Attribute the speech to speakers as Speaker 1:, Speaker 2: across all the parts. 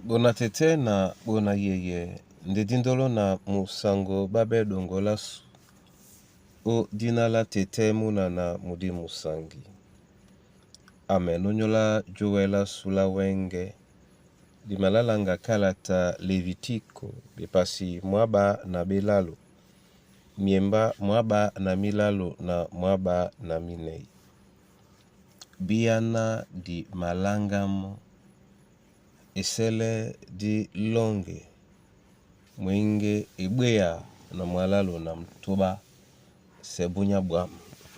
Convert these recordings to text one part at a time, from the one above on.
Speaker 1: Bona tete na bona yeye nde dindolo na musango babe dongolasu o dina la tete munana mudi musangi. Amen onyola Joël sula wenge dimalalanga kalata Levitiko bepasi mwaba na belalo miemba mwaba na milalo na mwaba na minei. Biyana di malangamo esele di longe mwenge ebweya na mwalalo na mtuba se bunya bwam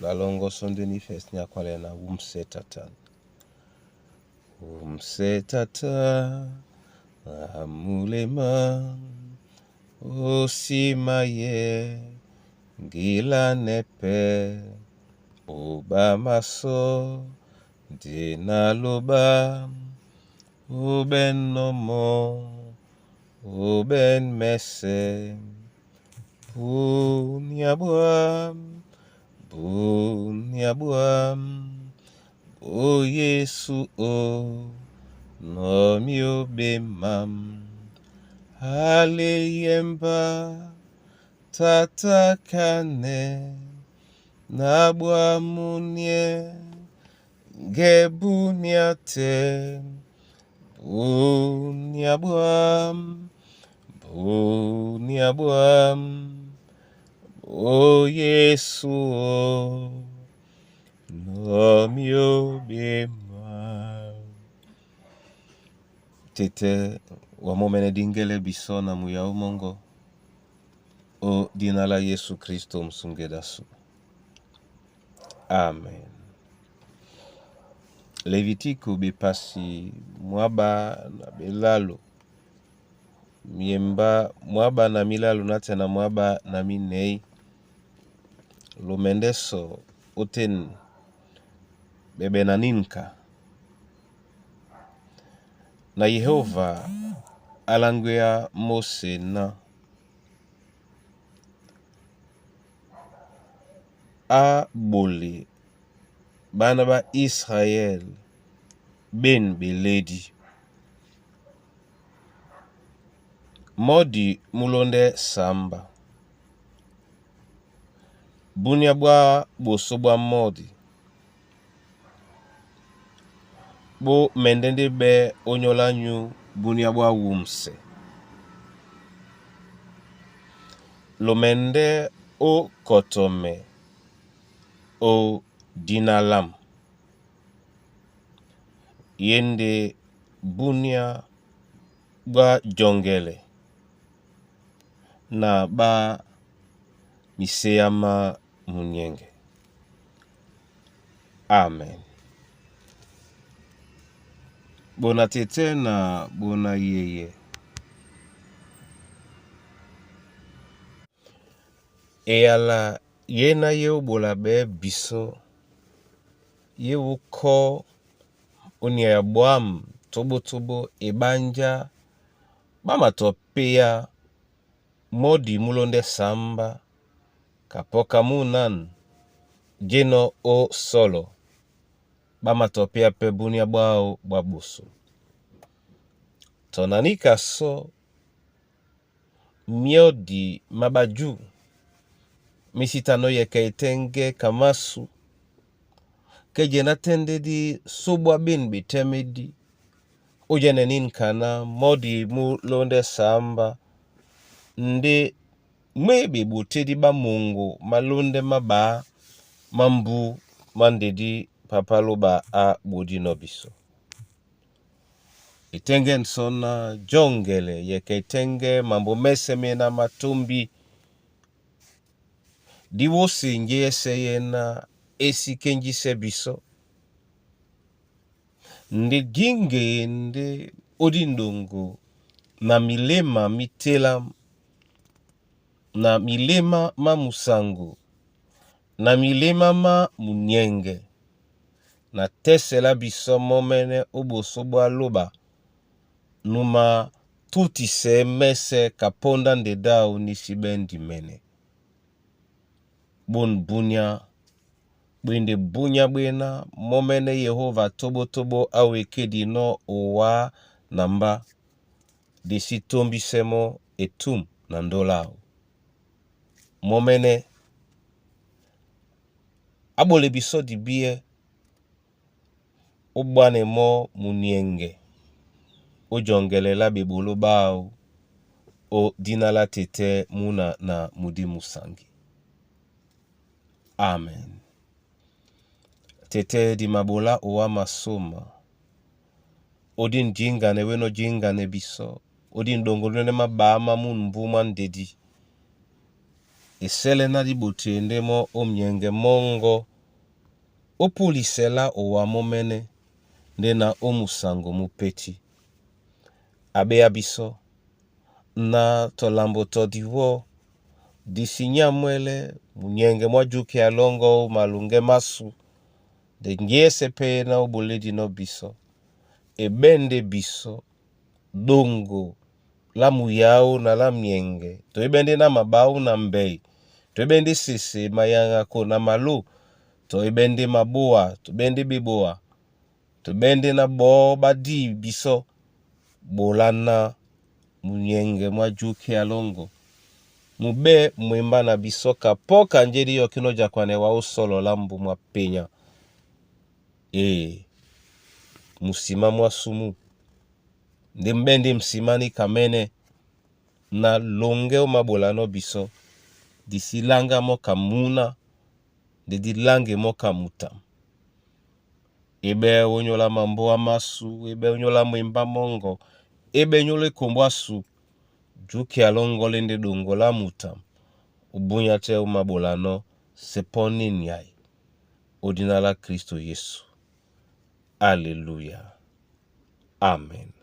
Speaker 1: lalongoso ndeni fes ni akwale na wumse tatan. Wumse tata amulema osimaye ngila nepe obamaso dinaloba obenomo obenmese bunya bwam bunya bwam o Yesu o nomio bemam aleyemba tata kane nabwamunie ngebunia te bunya bwam bunya bwam o Yesu o nomio bemam. Tete wamomene dingele biso na muya umongo o dina la Yesu Kristo msungedasu. Amen. Levitiko bepasi mwaba na belalo miemba mwaba na milalo na tena mwaba na minei lumendeso oten bebe na ninka na Yehova alangwea Mose na a bole bana ba Israel ben beledi modi mulonde samba bunia bwa boso bwa modi bo mendende be onyola nyu bunia bwa wumse lomende o kotome o dinalam yende bunia bwa jongele na ba miseyama munyenge. Amen. Bona tete na bona yeye. Eyala yena ye obola be biso ye uko onia ya bwam tobo-tobo ebanja bamatopeya modi mulonde samba kapoka munan jeno o solo bamatopea pe bunia bwao bwa busu. Tonanika so miodi mabaju misitano yeke etenge kamasu keje na tendedi sobwa bin bitemedi ujene ninkana modi mulonde samba nde mwebe botedi bamongo malonde maba mambu mandedi papaloba a bodino biso. Etenge nsona jongele yeke etenge mambo mese mena matumbi diwose nje ese yena esikenjise biso nde ginge nde odindongo na milema mitela na milema ma musango na milema ma munyenge na tesela biso momene oboso bwa loba numa tutise mese kaponda ndedao nisi mene bon bunya bwende bunya bwena momene Yehova tobo tobo awekedi no owa namba Di sí tómbísɛ́ mɔ́ etûm na ndóla áō. Mɔ́mɛ́nɛ́ á ɓolɛ bisɔ́ dibíɛ́ ó ɓwánɛ mɔ́ muniɛŋgɛ ó jɔŋgɛlɛ lá ɓeɓoló ɓáō ó dina lá tetɛ́ múna na mudímusaŋgi. Amen. Tetɛ́ di maɓolá owá masóma, ó dín jíŋganɛ wéná ó jíŋganɛ bisɔ́, ó dín ɗoŋgolóndɛ́ maɓǎ má mû mbú mwá ndedi. Esɛ́lɛ́ ná dí ɓoteyendɛ́ mɔ́ ó myɛŋgɛ mɔ́ŋgɔ́ ó púlisɛ lá owá mɔ́mɛ́nɛ́ ndé na ó musaŋgo mú pétí. A ɓéá bisɔ́, na tɔ lambo tɔ diwɔ́, di sí nyámwɛ́lɛ́ munyɛŋgɛ mwá júkɛ a lɔ́ŋgɔ́ ó maluŋgɛ́ másu, nde ŋgíésɛ́ pɛ́ ná ó ɓolédinɔ́ bisɔ́, e ɓɛ́ ndé bisɔ́, ɗoŋgo lá muyáó na lá myɛŋgɛ, to é ɓɛ́ ndé ná maɓáó na mbɛy, to é ɓɛ́ ndé sese mayaŋako na maló, to é ɓɛ́ ndé mabóa, to ɓɛ́ ndé ɓeboa, to ɓɛ́ ndé ná ɓɔɔ́ ɓá dí bisɔ́, ɓola ná munyɛŋgɛ mwá júkɛ a lɔ́ŋgɔ́. Mu ɓɛ́ mwembá na bisɔ́ kapɔ́ kanjé dí yɔkí ná ó jakwanɛ wá ó sɔlɔ lá mbu mwá penya. Ee, musimá mwá súmû, ndé mu ɓɛ́ ndé musimá níka mɛ́nɛ́ na loŋgɛ́ ó māɓolanɔ́ bisɔ́, di sí láŋgá mɔ́ ka múná, nde dí láŋge mɔ́ ka mutam. E ɓɛ́ ónyólá mambóa másu, e ɓɛ́ ónyólá mwembá mɔ́ŋgɔ, e ɓɛ́ nyólo ekombo ásu, júkɛ a lɔ́ŋgɔ́lɛ́ ndé ɗoŋgo lá mutam, ó búnyá tɛ́ ó māɓolanɔ́ se pɔ́ ní nyay, ó dina lá Kristo Yesu. Alelúya. Amen.